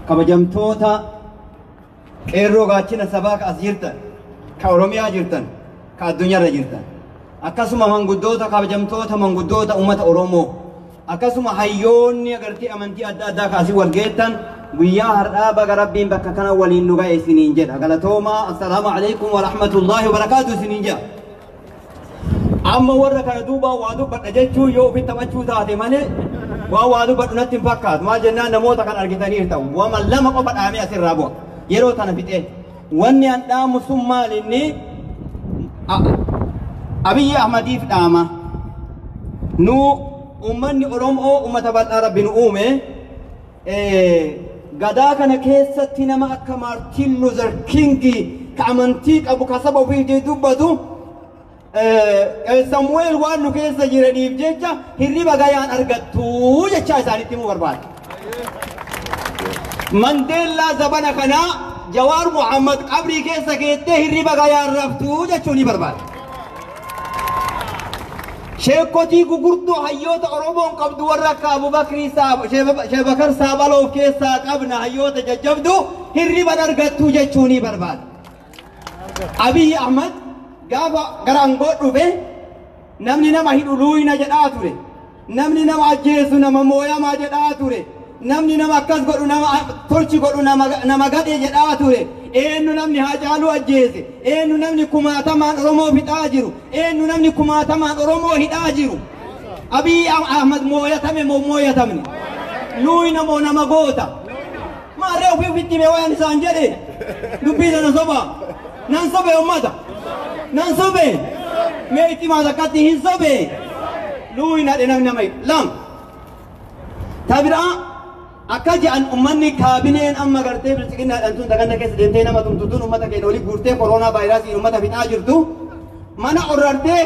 Kabajamtoota qeerroo gaachina sabaa ka as jirtan, ka Oromiyaa jirtan, ka addunyaarra jirtan, akkasuma manguddoota, kabajamtoota manguddoota uummata Oromoo, akkasuma hayyoonni agartee amantii adda addaa kaasii wal geettan, guyyaa har'aa baga Rabbiin bakka kana waliin nu ga'e isiniin jedha. Galatoomaa. Assalaamu alaikum wa rahmatullaahi wa barakaatu isiniin jedha. Amma warra kana duuba waa dubbadha jechuun yoo ofitti taphachuu taate malee waan waa dubbadhu natti hin fakkaatu. Maal jennaan, namoota kan argitaniir ta'u wama lama qofa dhaamee asirraa bu'a. Yeroo tana fixee wanni an dhaamu sun maal? Inni Abiyyi Ahmadiif dhaama. Nu ummanni Oromoo ummata bal'aa Rabbi nu uume. Gadaa kana keessatti nama akka Maartiin Luuter Kingi ka amantii qabu, ka saba ofiitii dubbatu, Samu'eel waan nu keessa jiraniif jecha hirriba gayaan argattu jecha isaanitti himuu barbaada. Mandeellaa zabana kanaa Jawaar Muhammad qabrii keessa keettee hirriba gayaan raftu jechuu ni barbaada. Sheekotii gugurdoo hayyoota Oromoon qabdu, warra akka Abubakrii, Sheebakar Saabaloo of keessaa qabna, hayyoota jajjabdu hirriban argattu jechuu ni barbaada. Abiyyi Ahmad gaafa gara aangoo dhufe namni nama hidhu luuyina jedhaa ture. Namni nama ajjeesu nama mooyamaa jedhaa ture. Namni nama akkas godhu, nama tolchi godhu, nama gadhe jedhaa ture. Eenyu namni Haacaaluu ajjeese? Eenyu namni kumaatamaan Oromoo fixaa jiru? Eenyu namni kumaatamaan Oromoo hidhaa jiru? Abiyyi Ahmad mooyatame moo mooyatamne? Luuyina moo nama goota? Maarree ofii ofitti hime waan isaan jedhe, dubbii sana soba. Nan sobe ummata. Nan sobe. Mee itti maal akkatti hin sobe. Luuyina dhe namni nama lama. Tabiraa akka je'an ummanni kaabineen amma gartee bilchiginnaadhaan tun daganda keessa deemtee nama tumtu tun, ummata keenya olii guurtee koronaa vaayirasiin ummata fixaa jirtu, mana orrartee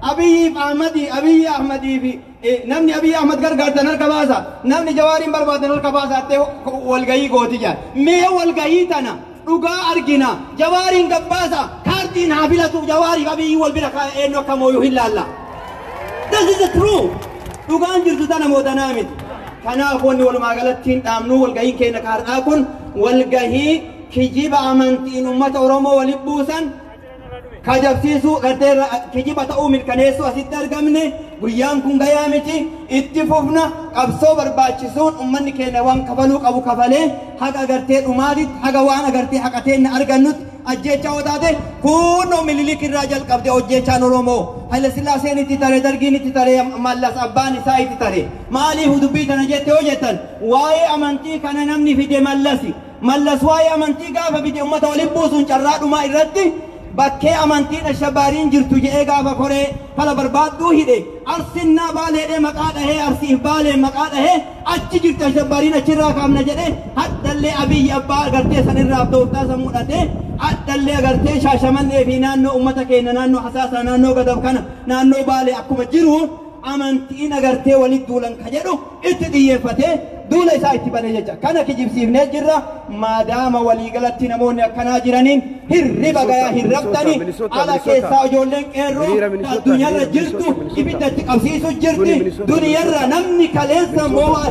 Abiyyi Ahmadii, Abiyyi Ahmadii fi namni Abiyyi Ahmad gargaartan harka baasa, namni Jawaariin barbaadan harka baasa jettee walgahii gooti jedhan. Mee walgahii tana dhugaa argina. Jawaariin gabbaasa, kaardiin haa filatu. Jawaariif Abiyyi wal bira kaa'e, eenyu akka mooyu hin laalla. This is the truth. Dhugaan jirtu tana mootanaa miti. Kanaaf wanni walumaa galatti hin dhaamnu, walgahiin keenya kaardhaa kun walgahii kijiba amantiin ummata Oromoo walitti buusan kajabsiisuu, gartee kijiba ta'uu mirkaneessuu asitti argamne. Guyyaan kun gayaa miti, itti fufna. Qabsoo barbaachisuun ummanni keenya waan kafaluu qabu kafalee haga agartee dhumaatitti, haga waan agartee haqateenna argannutti. Ajjeechaa yoo taate, kunoo Minilik irraa jalqabde hojjechaan Oromoo. Haile Sillaaseen itti tare, Dargiin itti tare, Mallas abbaan isaa itti tare. Maaliif dubbii tana jette yoo jettan, waa'ee amantii kana namni fide Mallasi. Mallas waa'ee amantii gaafa fide, ummata waliin buusuun carraa dhumaa irratti bakkee amantiin ashabaariin jirtu jedhee gaafa koree fala barbaadduu hidhe, Arsinnaa Baaleedhee maqaa dhahee, Arsiif Baaleen maqaa dhahee, achi jirti ashabaariin, achirraa kaafna jedhee. Hadhallee Abiyyi abbaa agartee sanirraaf tooftaa san mudhatee, hadhallee agartee Shaashamannee fi naannoo ummata keenya, naannoo Hasaasaa, naannoo Gadab kana, naannoo Baalee akkuma jiru amantiin agartee walitti duulan ka jedhu itti xiyyeeffatee duula isaa itti bane jecha. Kana kijibsiifnee jirra. Maadaama waliigalatti namoonni akkanaa jiraniin hirriba gayaa hin raftani. Ala keessaa ijoolleen qeerroo addunyaarra jirtu ibidda itti qabsiisu jirti. Duniyarra namni kaleessa moo'aa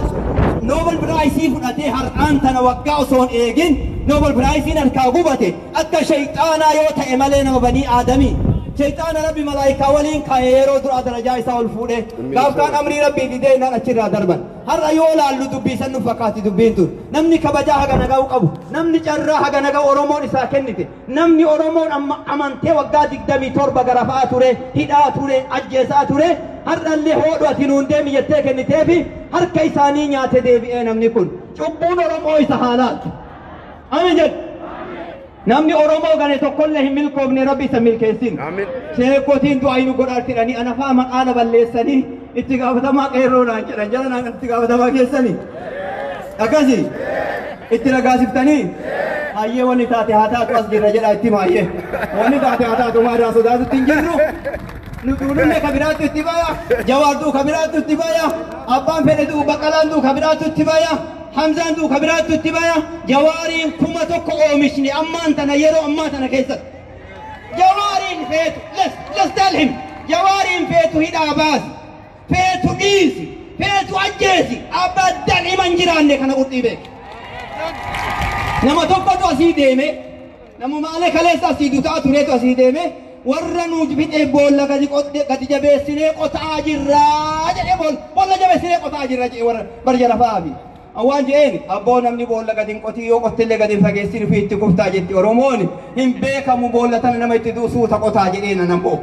Nobel Prize fudhatee, har'aan tana waggaa osoo hin eegin Nobel Prize harkaa gubate, akka shayxaanaa yoo ta'e malee nama banii aadamii. Shayxaana Rabbi malaayikaa waliin kaa'e, yeroo duraa darajaa isaa ol fuudhee gaaf kaan amrii Rabbii didee innaan achirraa darban. Har'a yoo laallu dubbii san nu fakkaatti dubbiin tun. Namni kabajaa haga naga'u qabu, namni carraa haga naga'u Oromoon isaa kennite, namni Oromoon amma amantee waggaa 27 garafaa ture, hidhaa ture, ajjeesaa ture, har'allee hoodhu ati nuun deemi jettee kenniteefi harka isaanii nyaate deebi'ee, namni kun cubbuun Oromoo isa haalaatu. Amin jedhu. Namni Oromoo gane tokkollee hin milkoofne, Rabbi isa milkeessin. Sheekotiin du'aa nu godhaa jedhanii anafaa maqaa na balleessanii itti gaafatamaa qeerroo naan jedhan, jala naan itti gaafatamaa keessanii. Akkasi itti ragaasiftanii hayyee, wanni taate haa taatu, as jirra jedha itti maayyee. Wanni taate haa taatu, maa irraa sodaatutti hin jirru. Nu duulullee ka biraattu itti baya, Jawaar duu ka biraattu itti baya, abbaan fedhe duu, Baqqalaan duu ka biraattu itti baya, Hamzaan duu ka biraattu itti baya, Jawaariin 1000 oomishni ammaan tana, yeroo ammaa tana keessatti. Jawaariin feetu, let's tell him, Jawaariin feetu hidhaa baasi, feetu dhiisi. Feetu ajjeesi. Abadan himan jiraanne kana qurxii beeki. Nama tokkotu asii deeme. Namumaalee kaleessa asii dutaa tureetu asii deeme. Warra nu fixee boolla gadi jabeessinee qotaa jirraa jedhee boolla jabeessinee qotaa jirra jedhee warra barja lafaa fi. Waan jedheen abboo namni boolla gadi hin qotii yoo qottillee gadi hin fageessin ofii itti kuftaa jetti Oromoon hin beekamu boolla tana nama itti duusuuta qotaa jedheen anan bo'u.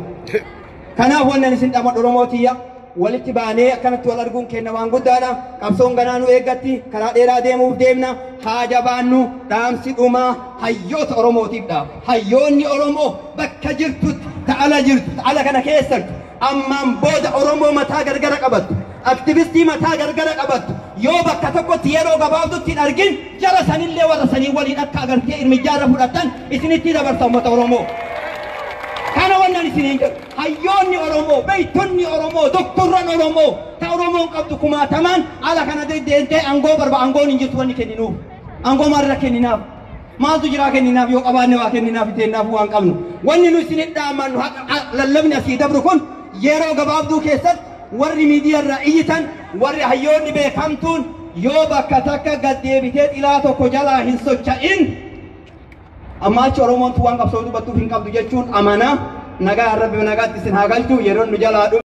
Kanaaf wannan isin dhamadhu Oromoo tiyya walitti baanee akkanatti wal arguun kenna waan guddaadha. Qabsoon ganaa nu eeggatti karaa dheeraa deemuuf deemna. Haa jabaannu dhaamsi dhumaa hayyoota Oromootiif dhaaba. Hayyoonni Oromoo bakka jirtutti ta'ala jirtu ta'ala kana keessattu ammaan booda Oromoo mataa gargara qabattu. Aktivistii mataa gargara qabattu. Yoo bakka tokkotti yeroo gabaabdutti hin argin jara sanillee warra sanii waliin akka agartee irmijaarra fudhattan isinitti dabarsa uummata Oromoo. Kana wannan isiniin jedhu hayyoonni Oromoo, beeytonni Oromoo, doktorran Oromoo ta Oromoon qabdu kumaatamaan ala kana deemtee aangoo barba aangoon hin jirtu wanni kenninuuf. Aangoo maalirra kenninaaf? Maaltu jiraa kenninaaf yoo qabaanne waa kenninaaf iteennaaf waan qabnu. Wanni nu isin dhaamannu lallabni asii dabru kun yeroo gabaabduu keessatti warri miidiyaarraa iyyitan warri hayyoonni beekamtuun yoo bakka takka gad deebitee xilaa tokko jalaa hin socha'in amma achi Oromoon waan qabsoo dubbattuuf hin qabdu jechuun amanaa nagaa Rabbi nagaatti isin haa galchu yeroo nu jalaa dhume.